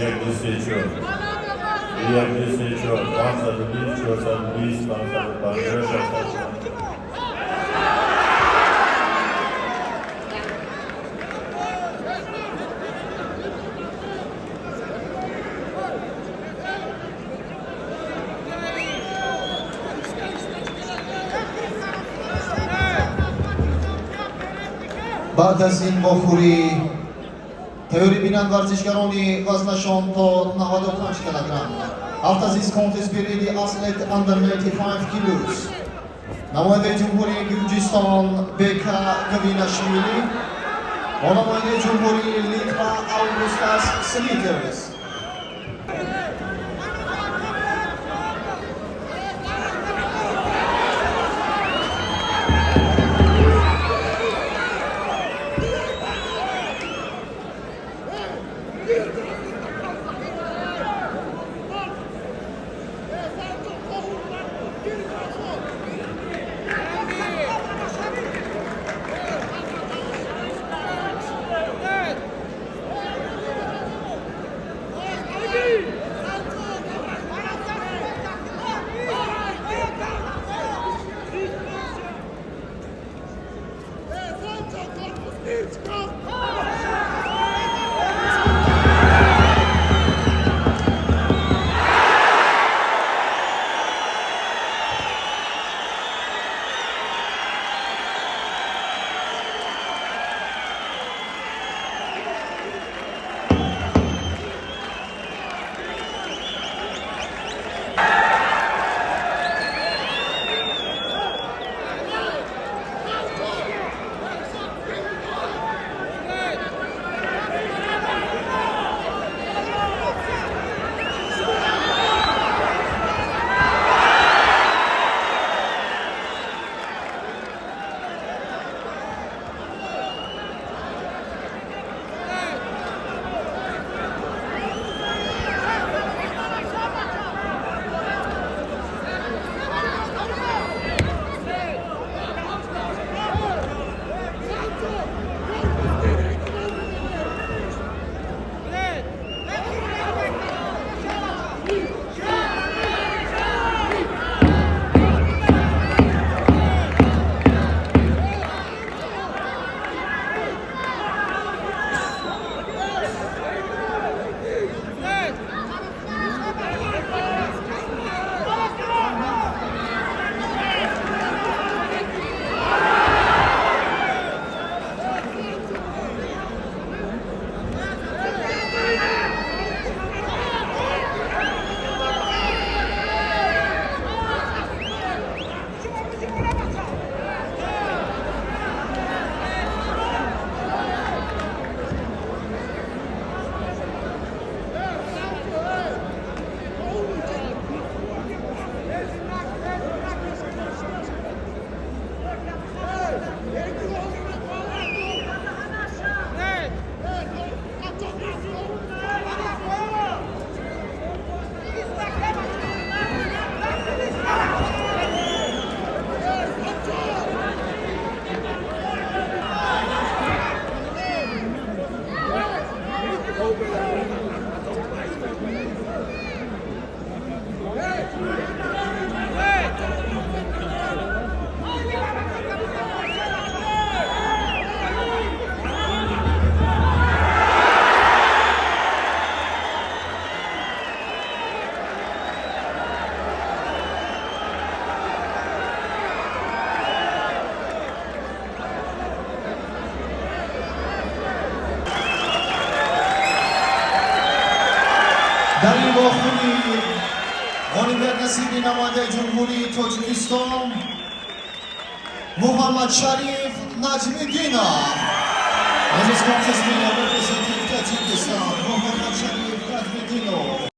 1, 2, 3, 4. 1, 2, 3, 4, 520, 420, 550, 600. Баъд аз ин вохӯрӣ тайёрӣ бинанд варзишгарони вазнашон то 95 килограмм. After this contest, be ready athlete under 95 kilos. Намояндаи Ҷумҳурии Гурҷистон Бека Гавинашвили ва намояндаи Ҷумҳурии Литва Августас Слитерс. Дар ин вохӯрӣ ғолибият насиби намояндаи Ҷумҳурии Тоҷикистон Муҳаммадшариф Наҷмиддинов. This contest winner, representative.